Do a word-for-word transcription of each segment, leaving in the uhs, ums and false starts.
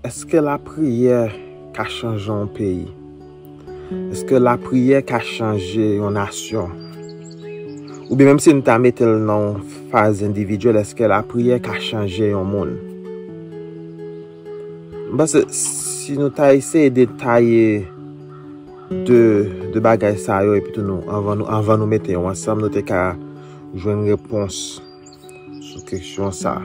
Èske lapriyè ka chanje yon peyi? Èske lapriyè ka chanje yon nasyon? Oubyen menm si n ta mete l nan yon faz endividyèl, èske lapriyè ka chanje yon moun? M panse si nou ta eseye detaye de, de bagay sa yo, epi tou nou, anvan nou, anvan nou mete yo ansanm, nou te ka jwenn repons sou kesyon sa.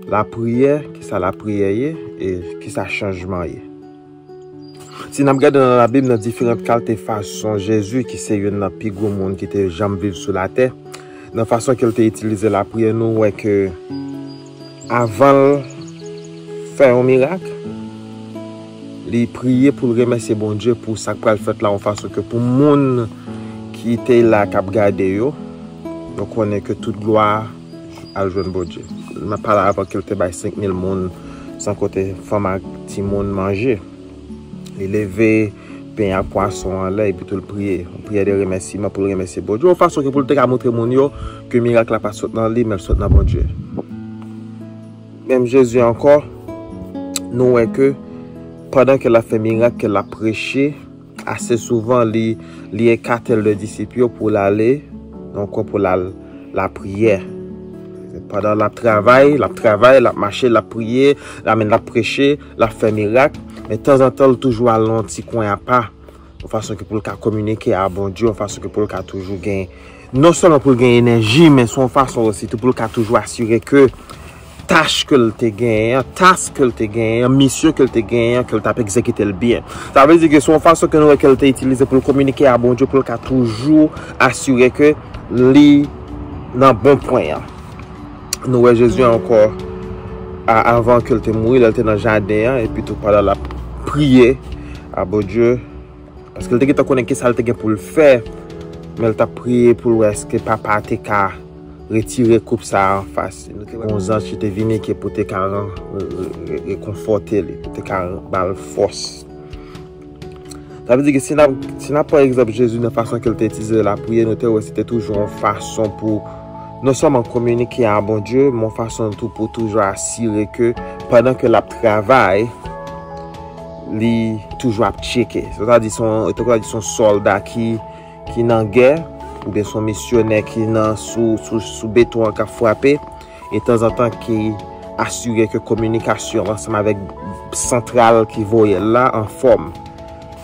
Lapriyè, kisa lapriyè ye, e kisa chanjman ye? Si n ap gade nan Labib, nan diferan kalte fason, Jezi, ki se youn nan pi gwo moun ki te janm viv sou latè, nan fason ke l te itilize lapriyè, nou wè ke avan l fè yon mirak, li priye pou l remèsye Bondye pou sa k pral fèt la, yon fason ke pou moun ki te la k ap gade yo, yo konnen ke tout glwa al jwenn Bondye. M ap pale avan ke l te bay senk mil moun, san konte fanm ak timoun, manje. Li leve pen ak pwason anlè, epi tou l priye. Yon priyè de remèsiman pou l remèsye Bondye. Yon fason ke pou l te ka montre moun yo ke mirak la pa t sot nan li, men l sot nan Bondye. Menm Jezi ankò, nou wè ke pandan ke l ap fè mirak, ke l ap preche, ase souvan li, li ekate l de disip yo pou l ale nan yon kwen pou l al lapriyè. Pandan l ap travay, l ap travay, l ap mache, l ap priye, l ap, l ap preche, l ap fè mirak, men tanzantan l toujou al nan yon ti kwen apa, yon fason ke pou l ka kominike a Bondye, yon fason ke pou l ka toujou gen, non sèlman pou l gen enèji, men se yon fason osi tou pou l ka toujou asire ke tach ke l te genyen an, task ke l te genyen an, misyon ke l te genyen an, ke l t ap egzekite l byen. Sa vle di ke se yon fason ke nou wè ke l te itilize pou l kominike a Bondye, pou l ka toujou asire ke li nan bon pwen an. Nou wè Jezi ankò, a, avan ke l te mouri, lè l te nan jaden an, epi tou pandan l ap priye a Bondye, paske l te gentan konnen kisa l te gen pou l fè, men l t ap priye pou l wè èske Papa a te ka retire koup sa a anfas li. Nou te wè yon zanj ki te vini ki pou te ka ran-, re-, re-, rekonfòte li, pou te ka ba l fòs. Sa vle di ke si n ap, si n ap pran egzanp Jezi nan fason ke l te itilize lapriyè, nou te wè se te toujou yon fason pou non sèlman kominike a Bondye, men yon fason tou pou toujou asire ke pandan ke l ap travay, li toujou ap tcheke. Sètadi se yon, tankou sa di se yon sòlda ki, ki nan gè, oubyen se yon misyonè ki nan, sou, sou, sou beton an k ap frape, e tanzantan ki asire ke kominikasyon ansanm avèk santral ki voye l la anfòm.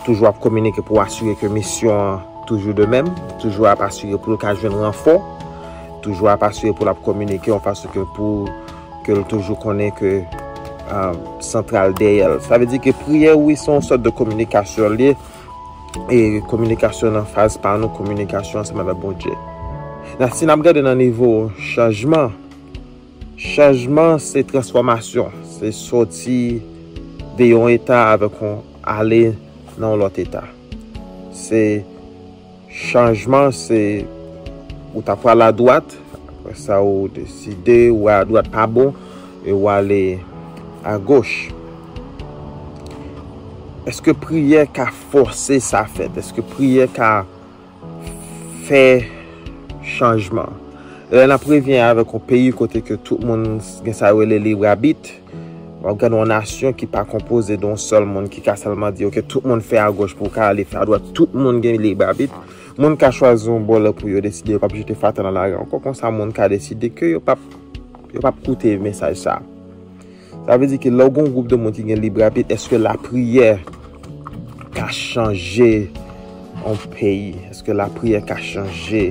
Toujou ap kominike pou asire ke misyon an toujou de menm, toujou ap asire pou l ka jwenn ranfò, toujou ap asire pou l ap kominike yon fason ke pou ke l toujou konnen ke, ah, santral dèyè l. Sa vle di ke priyè, wi, se yon sòt de kominikasyon l ye, e kominikasyon nan faz pa nou, kominikasyon ansanm avèk Bondye. Nan, si n ap gade nan nivo chanjman, chanjman se transfòmasyon, se soti de yon eta avèk yon, ale nan yon lòt eta. Se chanjman, se ou ta pral adwat, apre sa ou deside ou wè adwat pa bon, e ou ale agoch. Èske priyè ka fòse sa fèt? Èske priyè ka fè chanjman? Lè n ap revyen avèk yon peyi kote ke tout moun gen sa yo rele lib abit, w ap gade yon nasyon ki pa konpoze de yon sèl moun ki ka sèlman di, "Ok, tout moun fè agoch pou w ka ale fè adwat." Tout moun gen lib abit. Moun ka chwazi yon bò lè pou yo deside yo p ap jete fatra nan lari ankò. Konsa, moun ka deside ke yo p ap, yo p ap koute mesaj sa. Sa vle di ke lè w gen yon gwoup de moun ki gen lib abit, èske lapriyè ka chanje yon peyi? Èske lapriyè ka chanje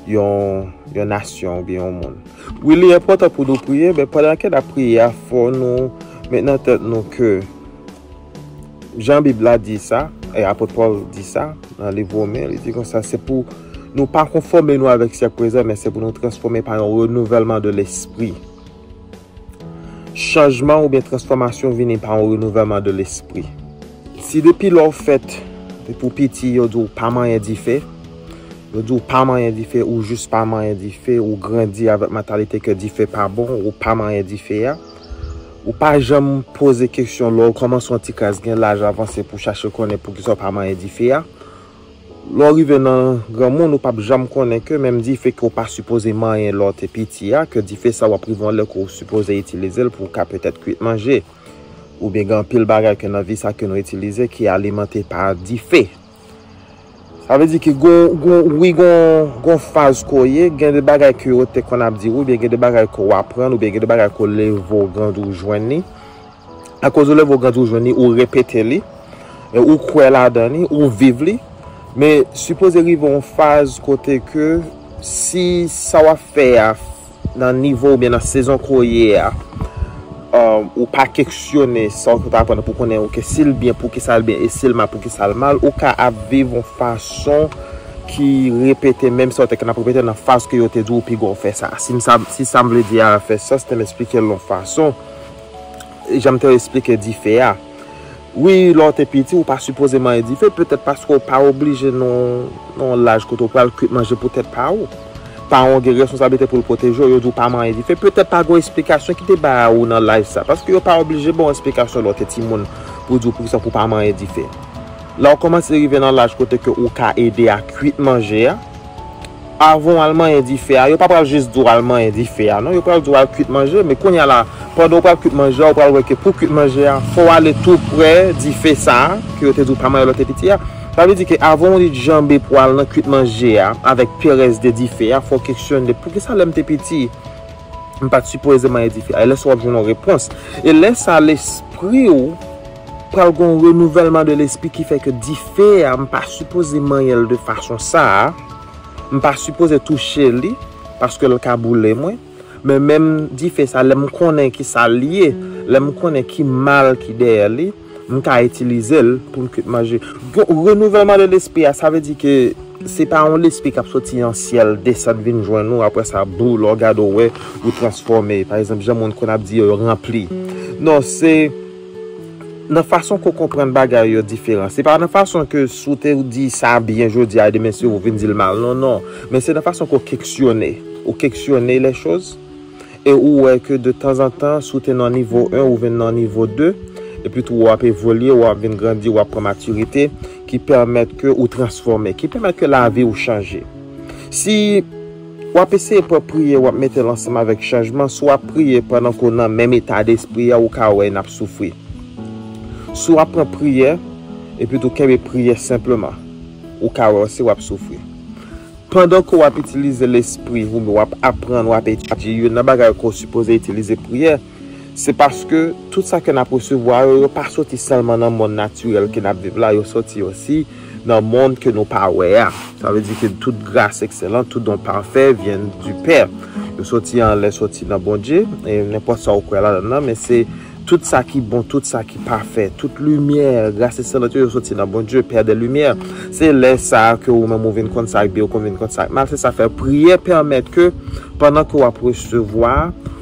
yon, yon nasyon oubyen yon moun? Wi, li enpòtan pou nou priye, men pandan ke n ap priye a, fò nou Met nan tèt nou ke jan Bib la di sa, e apot Pòl di sa nan liv Women, li di konsa, se pou nou pa konfòme nou avèk syèk prezan, men se pou nou transfòme pa yon renouvèlman de lespri. Chanjman oubyen transfòmasyon vini pa yon renouvèlman de lespri. Si depi lè w fèt, depi w piti, yo di w pa manyen dife, yo di w pa manyen dife, ou jis pa manyen dife, ou grandi avèk mantalite ke dife pa bon, ou pa manyen dife a, ou pa janm poze kesyon lè w kòmanse yon ti kras gen laj avanse pou chache konnen poukisa w pa manyen dife a. Lè w rive nan granmoun, ou p ap janm konnen ke menm dife ke w pa sipoze manyen lè w te piti a, ke dife sa w ap rive yon lè ke w sipoze itilize l pou w ka petèt kwit manje. Oubyen gen anpil bagay ke nan vi sa ke nou itilize ki alimante pa dife. Sa vle di ke gon, gon, wi, gon, gon faz ke w ye, gen de bagay ke yo te konn ap di w, oubyen gen de bagay ke w aprann, oubyen gen de bagay ke w leve w grandi w jwenn li. Akoz ou leve w grandi w jwenn li, ou repete li, e ou kwè ladan li, ou viv li. Men sipoze rive yon faz kote ke si sa w ap fè a nan nivo oubyen nan sezon ke w ye a, um, ou pa keksyone sa w ta aprann pou konnen, oke, si l byen, poukisa l byen, e si l mal, poukisa l mal, ou ka ap viv yon fason ki repete menm sa w te konn ap repete nan faz ke yo te di w pi gon fè sa. Si m sa, si sa m vle di a fè sans, te m esplike l yon fason, jan m te esplike dife a. Wi, lè w te piti, ou pa sipoze manyen dife, petèt paske w pa oblije nan, nan yon laj kote w pral kwit manje pou tèt pa ou. Paran w gen responsablite pou l pwoteje w, yo di w pa manyen dife. Petèt pa gen yon esplikasyon ki te bay a ou nan laj sa, paske yo pa oblije ba w esplikasyon lè w te timoun pou di w poukisa pou w pa manyen dife. Lè w kòmanse rive nan laj kote ke ou ka ede a kwit manje a, avan w al manyen dife a, yo pa pral jis di w al manyen dife a, non, yo pral di w al kwit manje, men kounye a la, pandan w pral kwit manje a, w pral wè ke pou kwit manje a, fò w ale tou prè dife sa a, ke yo te di w pa manyen lè w te piti a. Sa vle di ke avan w li janbe pou w al nan kwit manje a, avèk perèz de dife a, fò w kesyone, poukisa lè m te piti, m pa t sipoze manyen dife a? E lè sa w ap jwenn yon repons. E lè sa, lespri w pral gen yon renouvèlman de lespri ki fè ke dife a, m pa sipoze manyen l de fason sa a. M pa sipoze touche li, paske l ka boule mwen. Men menm dife sa, lè m konnen ki sa l ye, lè m konnen ki mal ki dèyè li, m ka itilize l pou m kwit manje. Gen renouvèlman de lespri a, sa vle di ke se pa yon lespri k ap soti an syèl, desann vin jwenn ou, apre sa, bou, lè w gade w wè, ou transfòme. Pa egzanp, jan moun konn ap di yo, yo ranpli. Non, se nan fason ke w konprann bagay yo diferan. Se pa nan fason ke si w te di sa byen jodi a, demen si w vin di l mal. Non, non. Men se nan fason ke w keksyone. Ou keksyone les choses. E ou wè ke de tanzantan, si w te nan nivo en, ou vin nan nivo de, epi tou w ap evolye, w ap vin grandi, w ap pran matirite, ki pèmèt ke ou transfòme, ki pèmèt ke lavi w chanje. Si w ap eseye pran priyè, w ap mete l ansanm avèk chanjman, si w ap priye pandan ke w nan menm eta despri a, ou ka wè n ap soufri. Si w ap pran priyè, epi tou kenbe priyè senpleman, ou ka wè osi w ap soufri. Pandan ke w ap itilize lespri, oubyen w ap aprann, w ap etidye, youn nan bagay ke w sipoze itilize priyè, se paske tout sa ke n ap resevwa yo, yo pa soti sèlman nan mond natirèl ke n ap viv la, yo soti osi nan mond ke nou pa wè a. Sa vle di ke tout grâce excellente, tout don parfait viennent du Père. Yo soti anlè, soti nan Bondye, e nenpòt sa w kwè ladan nan, men se tout sa ki bon, tout sa ki pafè, tout limyè, grâce excellente yo, yo soti nan Bondye, Père des Lumières. Se lè sa a ke ou menm ou vin konn sa k byen, ou konn vin konn sa k mal. Se sa fè priyè pèmèt ke pandan ke w ap resevwa,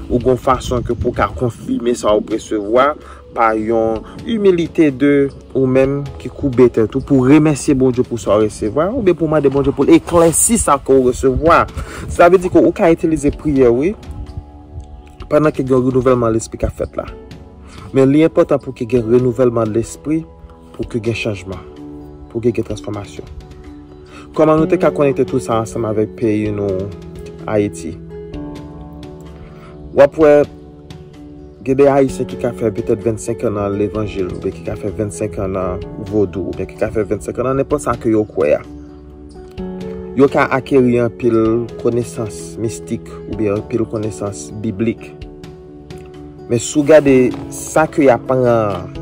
ou gon fason ke pou w ka konfime sa w ap resevwa pa yon imilite de ou menm ki koube tèt ou pou remèsye Bondye pou sa w resevwa, oubyen pou mande Bondye pou l eklèsi sa ke w resevwa. Sa vle di ke ou ka itilize priyè, wi, pandan ke gen yon renouvèlman lespri k ap fèt la. Men li enpòtan pou ke gen renouvèlman lespri, pou ke gen chanjman, pou ke gen transfòmasyon. Kòman nou te ka konekte tou sa ansanm avèk peyi nou, Ayiti? W ap wè, gen de Ayisyen ki ka fè petèt vennsenk an nan levanjil, oubyen ki ka fè vennsenk an nan vodou, oubyen ki ka fè vennsenk an nan nenpòt sa ke yo kwè a. Yo ka akeri anpil konesans mistik oubyen anpil konesans biblik. Men si w gade sa ke y ap pran,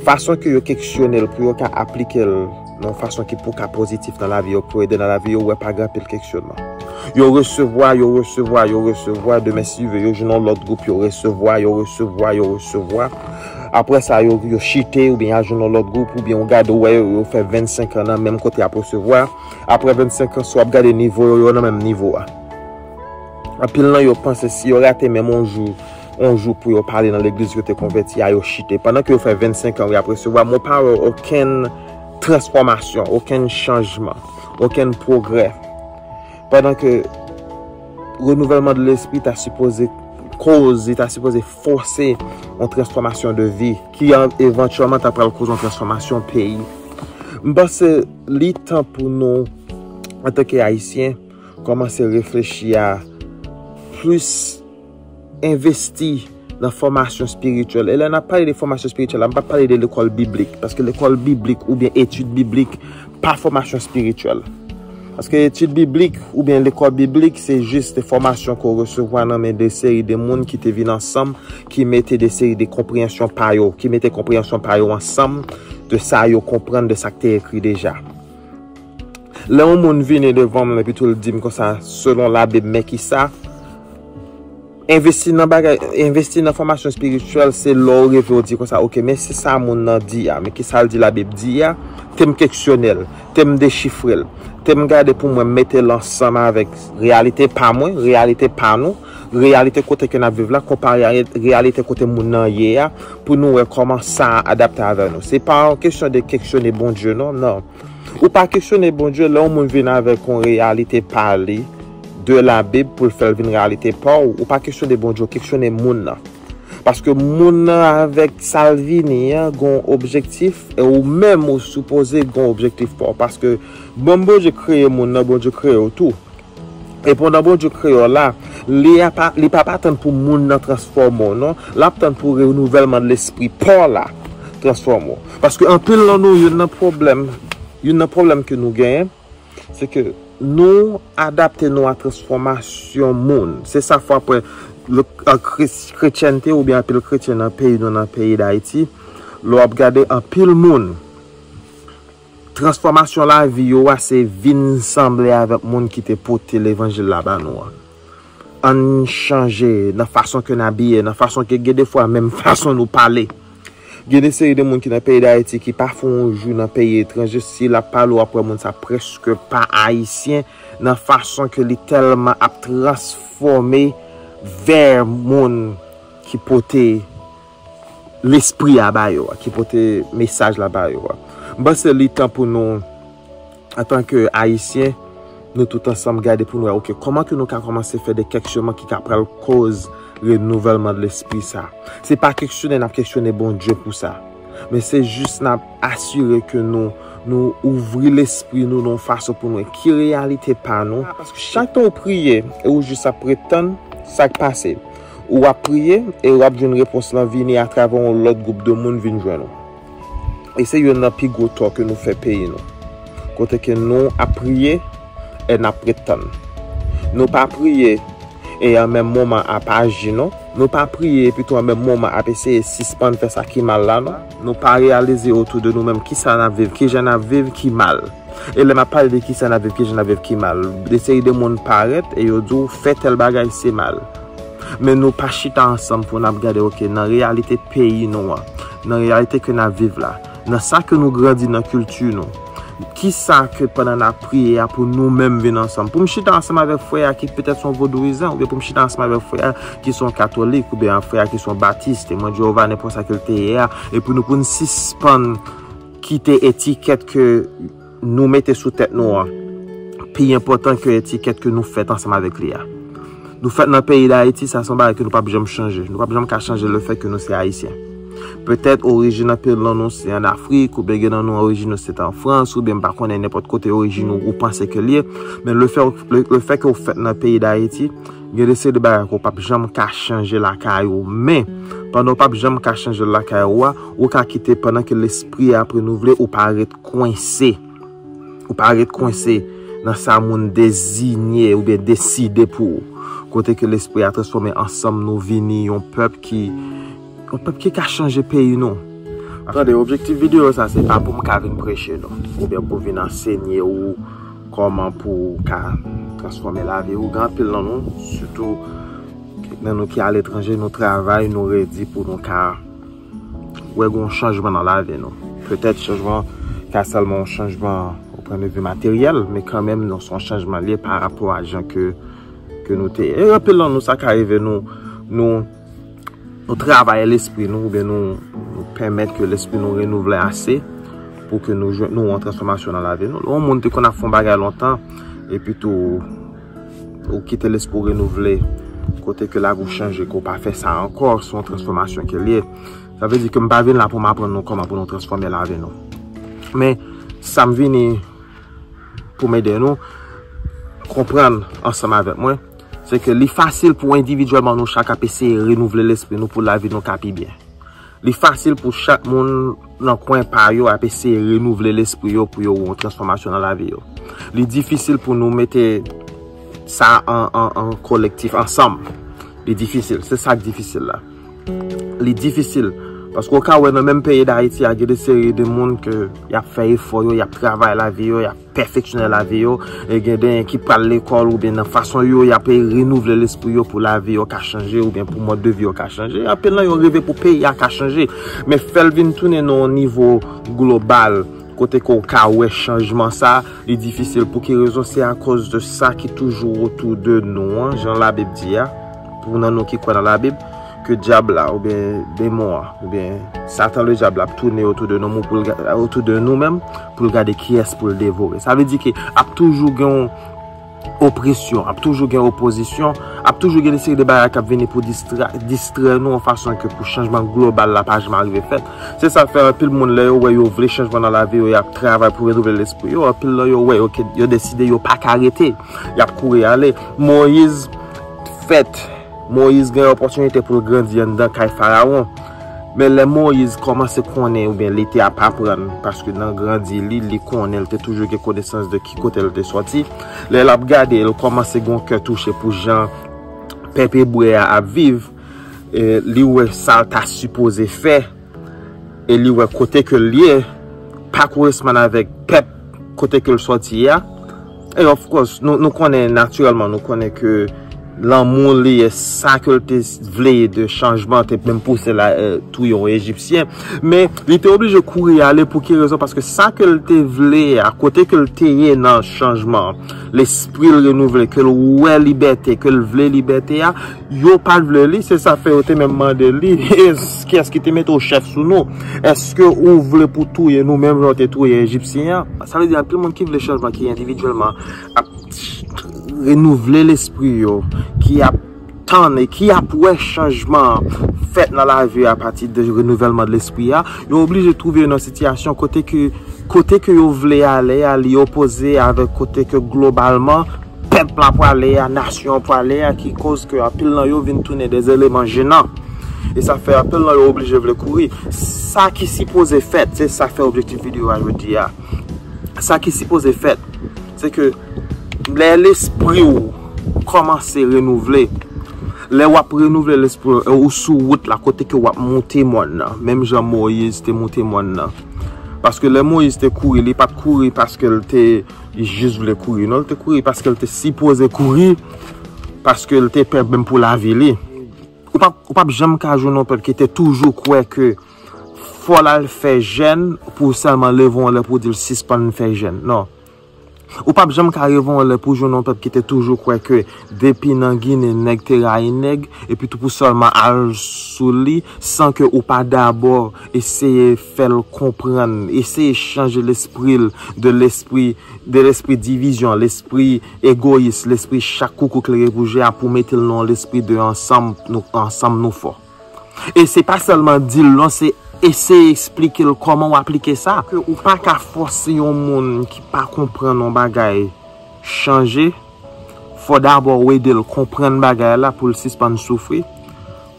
fason ke yo keksyone l pou yo ka aplike l nan yon fason ki pou ka pozitif nan lavi yo, pou ede nan lavi yo, ou wè pa gen anpil keksyonman. Yo resevwa, yo resevwa, yo resevwa. Demen si Dye vle, yo jwenn yon lòt gwoup, yo resevwa, yo resevwa, yo resevwa. Apre sa, yo, yo chite, oubyen y al jwenn yon lòt gwoup, oubyen ou gade, ou wè yo, yo fè vennsenk an nan menm kote y ap resevwa. Apre vennsenk an, si w ap gade nivo yo, yo nan menm nivo a. Anpil nan yo panse si yo rate menm yon jou, yon jou pou yo pale nan legliz yo te konvèti a, yo chite. Pandan ke yo fè vennsenk an, wi, ap resevwa, men w pa wè okenn transfòmasyon, okenn chanjman, okenn pwogrè. Pandan ke renouvèlman de lespri ta sipoze koz, li ta sipoze fòse yon transfòmasyon de vi ki an- evantyèlman ta pral koz yon transfòmasyon peyi. M panse li tan pou nou, antanke Ayisyen, kòmanse reflechi a plis envesti nan fòmasyon espirityèl. E lè n ap pale de fòmasyon espirityèl la, m p ap pale de lekòl biblik, paske lekòl biblik oubyen etid biblik pa fòmasyon espirityèl. Paske etid biblik oubyen lekòl biblik, se jis de fòmasyon ke w resevwa nan men de seri de moun ki te vin ansanm, ki mete de seri de konpreyansyon pa yo, ki mete konpreyansyon pa yo ansanm de sa yo konprann de sa k te ekri deja. Lè yon moun vini devan m, epi tou l di m konsa, selon Labib, men kisa, envesti nan bagay, envesti nan fòmasyon espirityèl, se lè w rive w di konsa, oke, men se sa moun nan di a, men kisa l di Labib di a, te m kesyone l, te m dechifre l, te m gade pou mwen mete l ansanm avèk reyalite pa mwen, reyalite pa nou, reyalite kote ke n ap viv la, konpare a reyalite kote moun nan ye a, pou nou wè kòman sa adapte avè nou. Se pa yon kesyon de kesyone Bondye, non, non. Ou pa kesyone Bondye lè yon moun vin avèk yon reyalite pa li de Labib pou l fè l vin reyalite pa w. Ou pa kesyone Bondye, ou kesyone moun nan. Paske moun nan avèk sa l vini an gon objektif, e ou menm ou sipoze gon objektif pa w. Paske bon, Bondye kreye moun nan, Bondye kreye w tou. E pandan Bondye kreye w la, li a pa, li p ap atann pou moun nan transfòme w, non. L ap tann pou renouvèlman de lespri pa w la transfòme w. Paske anpil nan nou, youn nan pwoblèm, youn nan pwoblèm ke nou genyen, se ke nou adapte nou a transfòmasyon moun. Se sa fè apre le, an kris-, kretyènte oubyen anpil kretyen nan peyi nou, nan peyi Dayiti, lè w ap gade anpil moun, transfòmasyon lavi yo a, se vin sanble avèk moun ki te pote levanjil la ba nou an. Ann chanje nan fason ke n abiye, nan fason ke gen de fwa menm fason nou pale. Gen de seri de moun ki nan peyi Dayiti ki pa fè yon jou nan peyi etranje, si l ap pale w ap wè moun sa prèske pa ayisyen, nan fason ke li tèlman ap transfòme vè moun ki pote lespri a ba yo a, ki pote mesaj la ba yo a. M panse li tan pou nou, antanke Ayisyen, nou tout ansanm gade pou nou wè, oke, kòman ke nou ka kòmanse fè de kèk chemen ki ka pral koz renouvèlman de lespri sa. Se pa keksyone n ap keksyone Bondye pou sa. Men se jis n ap asire ke nou, nou ouvri lespri nou nan yon fason pou nou wè ki reyalite pa nou. Paske chak tan ou priye e ou jis ap ret tann sa k pase. Ou ap priye e w ap jwenn repons lan vini atravè yon lòt gwoup de moun vin jwenn ou. E se youn nan pi gwo tò ke nou fè peyi nou. Kote ke nou ap priye e n ap ret tann. Nou pa priye e an menm moman ap aji non. Nou pa priye epi tou an menm moman ap eseye sispann fè sa ki mal la non. Nou pa reyalize otou de nou menm kisa n ap viv, kijan n ap viv ki mal. E lè m ap pale de kisa n ap viv, kijan n ap viv ki mal, de seri de moun parèt e yo di w fè tèl bagay se mal. Men nou pa chita ansanm pou n ap gade, oke, nan reyalite peyi nou an, nan reyalite ke n ap viv la, nan sa ke nou grandi nan kilti nou, kisa ke pandan n ap priye a pou nou menm vin ansanm. Pou m chita ansanm avèk frè a ki petèt se yon vodouyizan, oubyen pou m chita ansanm avèk frè a ki se yon katolik, oubyen frè a ki se yon batis, temwen de Jewova, nenpòt sa ke l te ye a, e pou nou, pou n sispann kite etikèt ke nou mete sou tèt nou an pi enpòtan ke etikèt ke nou fèt ansanm avèk li a. Nou fèt nan peyi Dayiti, sa se yon bagay ke nou p ap janm chanje. Nou p ap janm ka chanje lefèt ke nou se Ayisyen. Petèt orijin anpil nan nou se ann Afrik, oubyen gen nan nou orijin nou se te an Frans, oubyen m pa konnen nenpòt kote orijin ou, ou panse ke l ye. Men lefè, le, lefèt ke ou fèt nan peyi Dayiti, gen de seri de bagay ke w p ap janm ka chanje lakay ou. Men, pandan w p ap janm ka chanje lakay ou a, ou ka kite pandan ke lespri a ap renouvle, ou pa ret kwense. Ou pa ret kwense nan sa moun deziye oubyen deside pou ou. Kote ke lespri a transfòme ansanm, nou vini yon pèp ki, yon pèp ki ka chanje peyi nou. Tande, objektif videyo sa, se pa pou m ka vin preche non, oubyen pou vin ansenye ou Kòman pou w ka transfòme lavi w. Gen anpil nan nou, sitou nan nou ki aletranje, nou travay, nou redi pou nou ka wè gen yon chanjman nan lavi nou. Petèt chanjman ka sèlman yon chanjman o pwen de vi materyèl, men kanmenm non, se yon chanjman li ye pa rapò a jan ke, ke nou te ye. E anpil nan nou, sa ka rive nou, nou, nou travay lespri nou, oubyen nou, nou pèmèt ke lespri nou renouvle ase pou ke nou jwenn nou yon transfòmasyon nan lavi nou. Lè yon moun te konn ap fè yon bagay lontan, epi tou ou kite lespri w renouvle, kote ke lavi w chanje, ke w pa fè sa ankò, se yon transfòmasyon ke l ye. Sa vle di ke m pa vin la pou m aprann nou kòman pou nou transfòme lavi nou. Men, sa m vini pou m ede nou konprann ansanm avèk mwen, se ke li fasil pou endividyèlman nou chak ap eseye renouvle lespri nou pou lavi nou ka pi byen. Li fasil pou chak moun nan kwen pa yo ap eseye renouvle lespri yo pou yo wè yon transfòmasyon nan lavi yo. Li difisil pou nou mete sa an, an, an kolektif, ansanm. Li difisil. Se sa k difisil la. Li difisil. Paske w ka wè nan menm peyi Dayiti a, gen de seri de moun ke y ap fè efò yo, y ap travay lavi yo, y ap pèfeksyone lavi yo, e gen de ki pral lekòl oubyen nan fason yo, y ap renouvle lespri yo pou lavi yo ka chanje oubyen pou mòd de vi yo ka chanje. Anpil nan yo reve pou peyi a ka chanje. Men fè l vin tounen nan yon nivo global, kote ke w ka wè chanjman sa, li difisil. Pou ki rezon? Se akoz de sa ki toujou otou de nou an, jan Labib di a, pou nan nou ki kwè nan Labib, ke dyab la, oubyen demon an, oubyen Satan ledyab la ap tounen otou de nou, pou l ga-, otou de nou menm, pou l gade kiyès pou l devore. Sa vle di ke ap toujou gen yon opresyon, ap toujou gen opozisyon, ap toujou gen de seri de bagay k ap vini pou distra-, distrè nou yon fason ke pou chanjman global la pa janm arive fèt. Se sa k fè anpil moun lè yo wè yo vle chanjman nan lavi yo, y ap travay pou renouvle lespri yo, anpil nan yo wè yo, yo deside yo pa ka rete, y ap kouri ale. Moyiz fèt, Moyiz gen opòtinite pou l grandi anndan kay Farawon. Men lè Moyiz kòmanse konnen, oubyen li te ap aprann, paske nan grandi li, li konnen, li te toujou gen konesans de ki kote l te sòti. Lè l ap gade, l kòmanse gen yon kè touche pou jan pèp ebre a ap viv, e li wè sa l ta sipoze fè, e li wè kote ke l ye pa koresponn avèk pèp kote ke l sòti a. E of course, nou, nou konnen natirèlman, nou konnen ke lanmou li e sa ke l te vle de chanjman te menm pouse l a, e, touye yon Ejipsyen. Men li te oblije kouri ale pou ki rezon? Paske sa ke l te vle a, kote ke l te ye nan chanjman, lespri l renouvle, ke l wè libète, ke l vle libète a, yo pa t vle li, se sa fè yo te menm mande li, kiyès ki te mete w chèf sou nou? Èske ou vle pou touye nou menm jan w te touye Ejipsyen an? Sa vle di anpil moun ki vle chanjman, ki endividyèlman ap renouvle lespri yo, ki ap tann e ki ap wè chanjman fèt nan lavi a pati de renouvèlman de lespri a, yo oblije twouve yo nan sitiyasyon kote ke, kote ke yo vle ale a, li opoze avèk kote ke globalman pèp la prale a, nasyon an prale a, ki koz ke anpil nan yo vin tounen de eleman jenan. E sa fè anpil nan yo oblije vle kouri. Sa ki sipoze fèt, se sa fè objektif videyo a jodi a. Sa ki sipoze fèt, se ke lè lespri w kòmanse renouvle, lè w ap renouvle lespri w, e ou sou wout la, kote ke w ap moute mòn nan, menm jan Moyiz te moute mòn nan. Paske lè Moyiz te kouri, li pa t kouri paske l te jis vle kouri. Non, l te kouri paske l te sipoze kouri, paske l te pè menm pou lavi li. Ou p ap, ou p ap janm ka jwenn yon pèp ki te toujou kwè ke fò l al fè jèn pou sèlman leve yon lè pou di l sispann fè jèn. Non. Ou p ap janm ka rive yon lè pou jwenn yon pèp ki te toujou kwè ke depi nan Ginen, nèg te rayi nèg, epi tou pou sèlman al sou li, san ke ou pa dabò eseye fè l konprann, eseye chanje lespri l, de lespri, de lespri divizyon, lespri egoyis, lespri chak koukou klere pou je a, pou mete l nan yon lespri de ansanm nou, ansanm nou fò. E se pa sèlman di l non, se eseye eksplike l kòman w aplike sa. Ke ou pa ka fòse yon moun ki pa konprann yon bagay chanje. Fò dabò w ede l konprann bagay la pou l sispann soufri.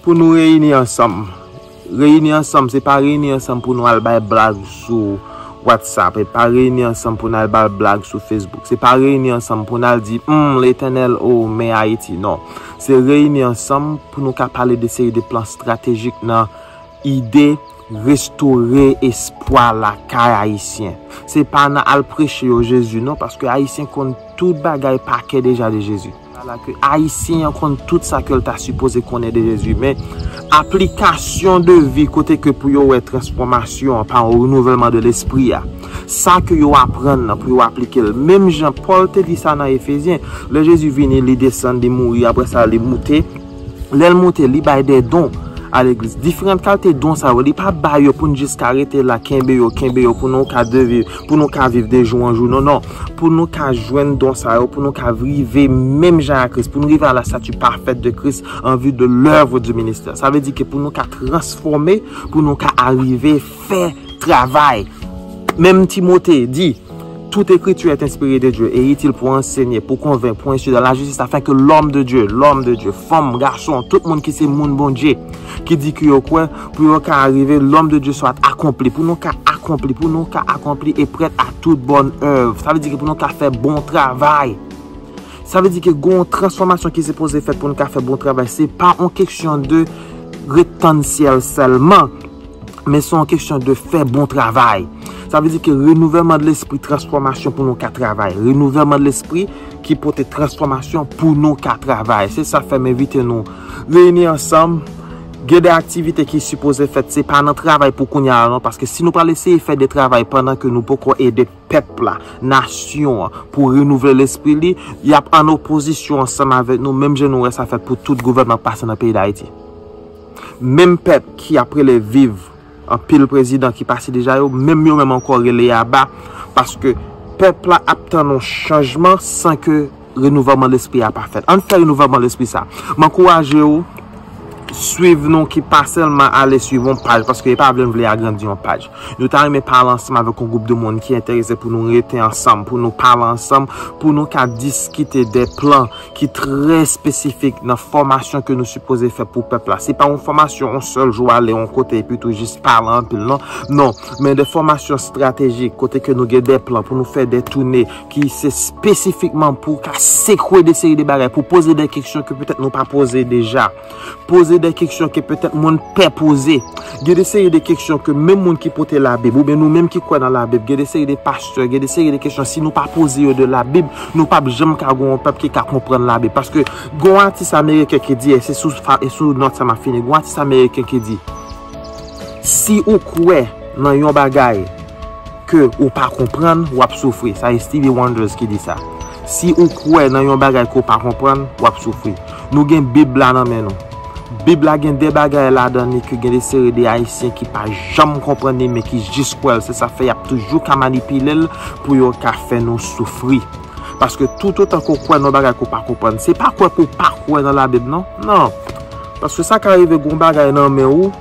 Pou nou reyini ansanm. Reyini ansanm, se pa reyini ansanm pou nou al bay blag sou WhatsApp, e pa reyini ansanm pou n al bay blag sou Facebook. Se pa reyini ansanm pou n al di, hmm, Letènèl, o, men Ayiti. Non. Se reyini ansanm pou nou ka pale de seri de plan estratejik nan ide, Restore espwa lakay Ayisyen. Se pa nan al preche yo Jezi non, paske Ayisyen konn tout bagay pa kè deja de Jezi. Ala ke Ayisyen an konn tout sa ke l ta sipoze konnen de Jezi, men aplikasyon de vi kote ke pou yo wè transfòmasyon an pa yon renouvèlman de lespri a. Sa ke yo aprann nan pou yo aplike l. Menm jan Pòl te di sa nan Efezyen, lè Jezi vini, li desann, li mouri, apre sa li moute. Lè l moute, li bay de don a legliz. Diferan kalite don sa yo, li pa bay yo pou n jis ka rete la, kenbe yo, kenbe yo, pou nou ka deviv, pou nou ka viv de jou an jou. Non, non. Pou nou ka jwenn don sa yo, pou nou ka rive menm jan a Kris, pou nou rive a la stati pafèt de Kris an vi de lèv di ministè. Sa vle di ke pou nou ka transfòme, pou nou ka arive fè travay. Menm Timote di, Toute écriture est inspirée de Dieu et utile pour enseigner, pour convaincre, pour instruire dans la justice, afin que l'homme de Dieu, l'homme de Dieu, fanm, gason, tout moun ki se moun Bondye, ki di ke yo kwè, pou yo ka rive, l'homme de Dieu soit accompli, pou nou ka akonpli, pou nou ka akonpli e prèt a tout bonne œuvre. Sa vle di ke pou nou ka fè bon travay. Sa vle di ke gon transfòmasyon ki sipoze fèt pou nou ka fè bon travay. Se pa yon kesyon de ret tann syèl sèlman. Men se yon kesyon de fè bon travay. Sa vle di ke renouvèlman de lespri, transfòmasyon pou nou ka travay. Renouvèlman de lespri ki pote transfòmasyon pou nou ka travay. Se sa fè m envite nou reyini ansanm. Gen de aktivite ki sipoze fèt. Se pa nan travay pou kounye a la non, paske si nou pral eseye fè de travay pandan ke nou poko ede pèp la, nasyon an, pou renouvle lespri li, y ap an opozisyon ansanm avèk nou, menm jan nou wè sa fèt pou tout gouvènman k pase nan peyi Dayiti. Menm pèp ki ap rele viv anpil prezidan ki pase deja yo, menm yo menm ankò rele aba, paske pèp la ap tann yon chanjman san ke renouvèlman lespri a pa fèt. Ann fè renouvèlman lespri sa. M ankouraje w, swiv nou ki pa sèlman ale swiv yon paj, paske e pa vle n vle agrandi yon paj. Nou ta renmen pale ansanm avèk yon gwoup de moun ki enterese pou nou rete ansanm, pou nou pale ansanm, pou nou ka diskite de plan ki trè espesifik nan fòmasyon ke nou sipoze fè pou pèp la. Se pa yon fòmasyon yon sèl jou ale yon kote epi tou jis pale anpil non. Non, men de fòmasyon estratejik kote ke nou gen de plan pou nou fè de toune ki se espesifikman pou ka sekwe de seri de bagay, pou poze de kesyon ke petèt nou pa poze deja. Poze de kesyon ke petèt moun pè poze. Gen de seri de kesyon ke menm moun ki pote Labib, oubyen nou menm ki kwè nan Labib, gen de seri de pastè, gen de seri de kesyon, si nou pa poze yo de Labib, nou p ap janm ka gen yon pèp ki ka konprann Labib. Paske gen yon atis ameriken ki di, e se sou, e sou nòt sa m ap fini, gen yon atis ameriken ki di, si ou kwè nan yon bagay ke ou pa konprann, w ap soufri. Sa e Stevie Wonder ki di sa. Si ou kwè nan yon bagay ke w pa konprann, w ap soufri. Nou gen Bib la nan men nou. Bib la gen de bagay ladan li ke gen de seri de Ayisyen ki pa janm konprann li, men ki jis kwè l. Se sa fè y ap toujou ka manipile l pou yo ka fè nou soufri. Paske toutotan ke w kwè nan yon bagay ke w pa konprann, se pa kwè ke w pa kwè nan Labib, non. Non. Paske sa ka rive gen yon bagay nan men ou,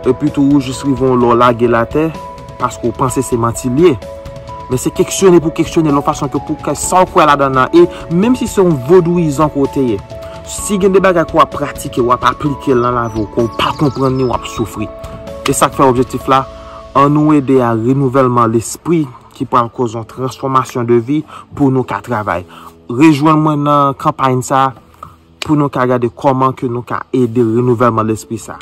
epi tou ou jis rive yon lè w lage l atè, paske w panse se manti l ye. Men se keksyone pou keksyone l yon fason ke pou ke sa w kwè ladan nan. E menm si se yon vodouyizan ke w te ye, si gen de bagay ke w ap pratike, w ap aplike l nan lavi w, ke w pa konprann li, w ap soufri. E sa k fè objektif la, ann nou ede a renouvèlman lespri ki pral koz yon transfòmasyon de vi pou nou ka travay. Rejwenn mwen nan kanpay sa pou nou ka gade kòman ke nou ka ede renouvèlman lespri sa.